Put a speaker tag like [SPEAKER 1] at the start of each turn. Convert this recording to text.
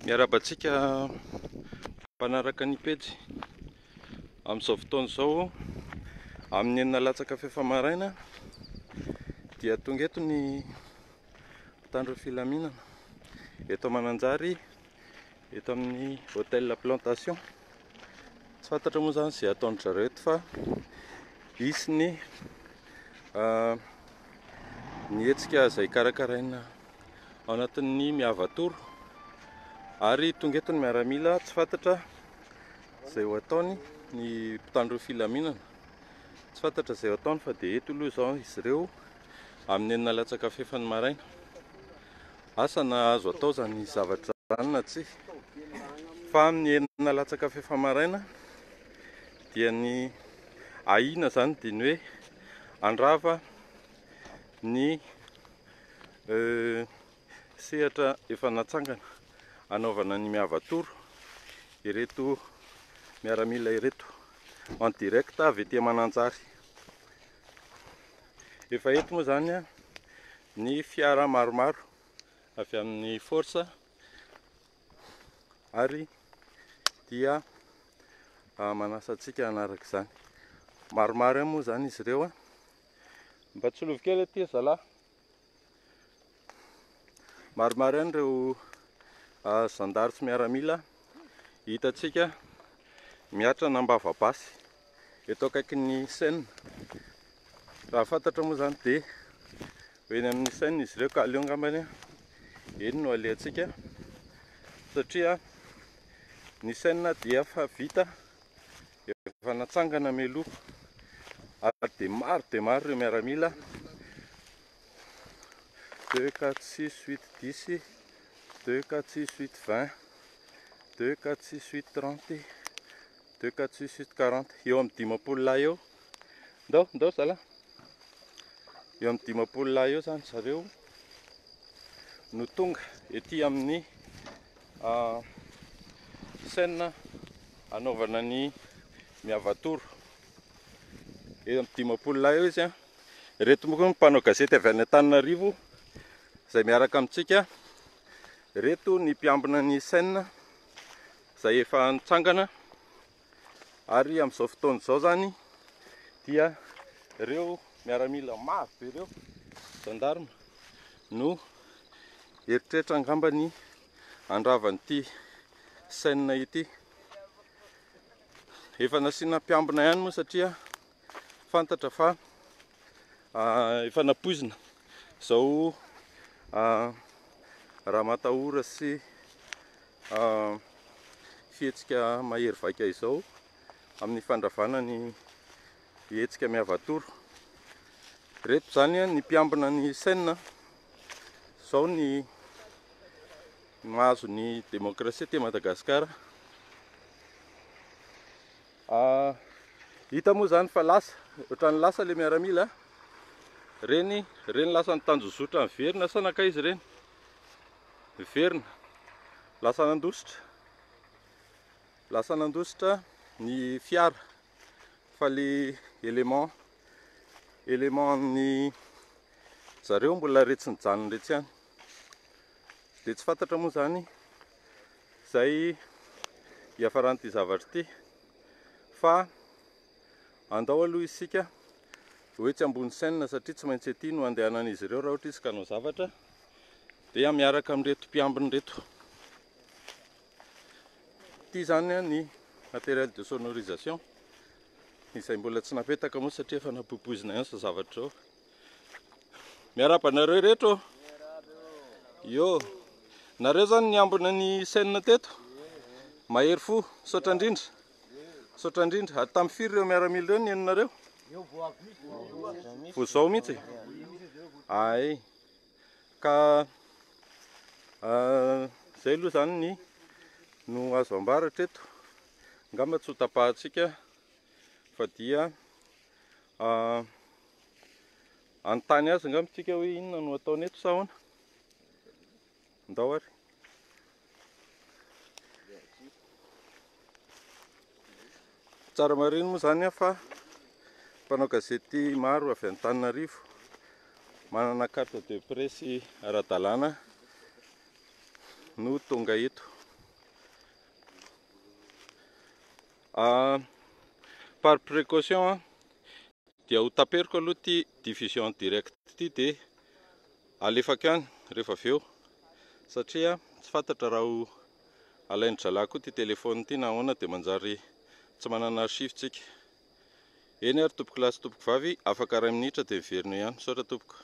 [SPEAKER 1] Miarahaba antsika mpanaraka ny pejy. Amin'izao fotoana izao, amin'ny enina latsaka fahefa-maraina dia tonga eto ny mpitandro ny filaminana eto Mananjary, eto amin'ny Hotel Plantation. Tsy fantatra moa izany izay ataon-dry zareo eto fa hisy ny ny hetsika izay karakaraina ao anatin'ny Miava Tour ary tonga eto ny miaramila tsy fantatra izay ho ataony ny mpitandro filaminana. Tsy fantatra izay ho ataony fa dia eto aloha izao izy ireo amin'ny enina latsaka fahefany maraina. Asa na azo atao izany zavatra izany na tsia fa amin'ny enina latsaka fahefany maraina dia ny ahiana izany dia ny hoe handrava ny sehatra efa natsangana hanaovana ny Miava Tour ireto miaramila ireto en direct avy ety Mananjary. Efa eto moa izany ny fiara maromaro avy amin'ny force ary dia manasa antsika hanaraka izany. Maromaro ihany moa izany izy ireo. Mba tsilovy kely aty zalahy. Maromaro ihany ireo zandary sy miaramila hitantsika miatrana am-bava-basy eto akaikin'ny scène. Raha fantatra moa izany dia ho eny amin'ny scène izy ireo ka aleo angambany eny no alehantsika satria ny scène dia efa vita, efa natsangana mialoha ary dia maro dia maro ireo miaramila. 2, 4, 6, 8, 10, 2, 4, 6, 8, 20, 2, 4, 6, 8, 30, 2, 4, 6, 8, 40. Eo amin'ny 50 lahy eo. Ndao, ndao zalahy. Eo amin'ny 50 lahy eo izany zareo no tonga ety amin'ny scène anaovana ny Miavatoro. Eo amin'ny 50 lahy eo izy an. Ireto moa ny mpanao gazety avy any Antananarivo izay miaraka amintsika. Ireto ny mpiambina ny scène izay efa nitsangana ary amin'izao fotoana izao izany dia ireo miaramila maro be ireo gendarme no eritreritra angamba ny handravan'ity scène ity. Efa nasiana mpiambina ihany moa satria fantatra fa efa nampoizina izao ramatahora sy fihetsika mahery vaika izao amin'ny fandravana ny hetsika Miavatoro. Ireto izany ny mpiambina ny scène, izao ny mahazo ny demokrasia aty Madagasikara. Hita moa izany fa lasa, ohatran'ny lasa ilay miaramila. Ireny, ireny lasa nitanjozotra niverina sa nankaiza ireny? Niverina. Lasa nandositra. Lasa nandositra ny fiara. Fa le élément, élément an'ny zareo mbola retsy nijanona retsy ihany. Dia tsy fantatra moa izany izay hiafaran'ity zavatra ity fa andao aloha isika ho etsy ambony scène satria tsy maintsy ety no andehanan'izy ireo raha ohatra izy ka hanao zavatra dia miaraka amin'ireto mpiambina ireto. Ity izany ny matériel de sonorisation izay mbola tsy napetaka moa satria efa nampoipoizina ihany izao zavatra izao. Miarahaba anareo rehetra ô. Yo. Nareo zany niambina ny scène teto? Mahery fo. Misaotra indrindra. Misaotra indrindra. Ary tamin'ny firy ireo miaramila ireo ny henonareo? Vao zao mihitsy. Ay. Ka zay aloha zany ny no azo ambara hatreto. Angamba tsy ho tapahantsika fa dia Hanontany azy angamba tsika hoe inona no ataony eto sa ahoana? Ndao ary. Tsara marihina moa izany fa mpanao gazety maro avy Antananarivo manana carte de presse ara-dalàna no tonga eto. Par précaution dia ho taperiko aloha ity diffusion direct ity dia alefako ihany rehefa avy eo satria tsy fantatra raha ho alain-dry zalahy koa ity téléphone ity na ahoana dia manjary tsy manana archive tsika. Eny ary tompoko lahy sy tompoko vavy, afaka iray minitra dia miverina eo ihany. Misaotra tompoko.